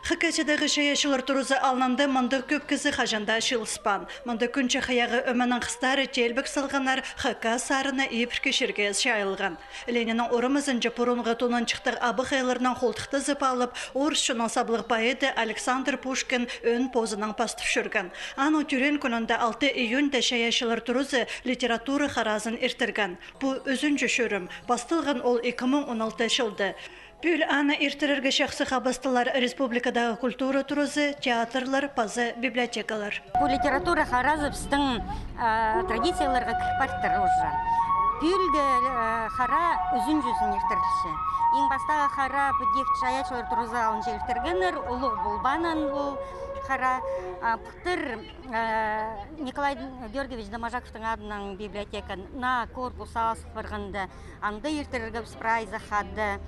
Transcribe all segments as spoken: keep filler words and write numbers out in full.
Хакасиядағы чайаачылар туразы алнында мындағ кӧп кізі хаҷан даа чыылыспаан. Мында Кӱн чахайағы ӧменің хыстары теелбек салғаннар, Хакас сарыны ибіркі чирге чайылған. Лениннің орамазынҷа пурунғы тонанҷыхтығ абахайларнаң холтыхтазып алып, орыс чонның саблығ поэті Александр Пушкин ӧӧн позынаң пастап чӧрген. Аның тӧреен кӱнінде, алты июньда, чайаачылар туразы литература харазын иртірген. Пу ӱзінҷі чӧрім. Пасталған ол ікі муң он алты чылда. Пӱӱл аны иртірерге чахсы хабастылар республикадағы культура туразы, театрлар паза библиотекалар. Пу литература харазы пістің, а, традицияларға кір партыр уже. Пӱӱл дее, а, хара ӱзінҷізін иртірілче. Иң пастағы хара пу тик чайаачылар туразы алнынҷа иртіргеннер, улуғ полбаан ол хара, а, пылтыр, а, Николай Георгиевич Доможаковтың адынаң библиотека, наа корпус алыс парғанда, анда иртірерге піс прайзы хада.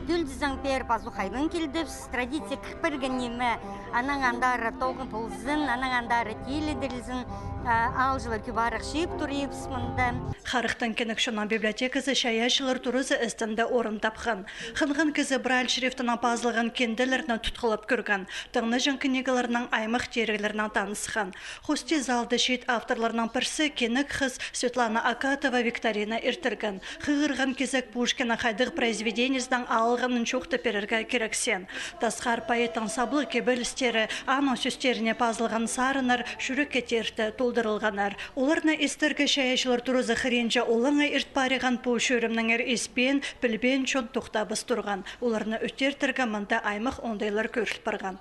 Пӱӱл тізең пеер пазох айлан килдібіс, традиция кір пирген ниме, анаң андары тоғын ползын, анаң андары тилідірілзін, а, аалҷылар кӧп арах чыып турибыс мында. Харахтың кенек чонның библиотеказы чайаачылар туразы істінде орын тапхан. Хынған кізі Брайль шрифтінең пазылған кинделерні тутхылап кӧрген, тыңнаҷаң книгаларнаң, аймах тееріглернең танысхан. Хости залда чиит авторларның пірсі, кенек хыс Светлана Акатова, викторина иртірген. Хығырған кизек Пушкиннің хайдағ произведениезінең алғанын чоохтап пирерге кирексен. Тасхар поэттің саблығ кибелістері, аның сӧстеріне пазылған сарыннар чӱрекке теерте толдырылғаннар. Оларны истерге чайаачылар туразы хыринҷа олаңай ирт париған пу чӧрімнеңер испеен, пілбеен чон тохтабас турған. Оларны ӧтиртерге мында аймах оңдайлар кӧріл парған.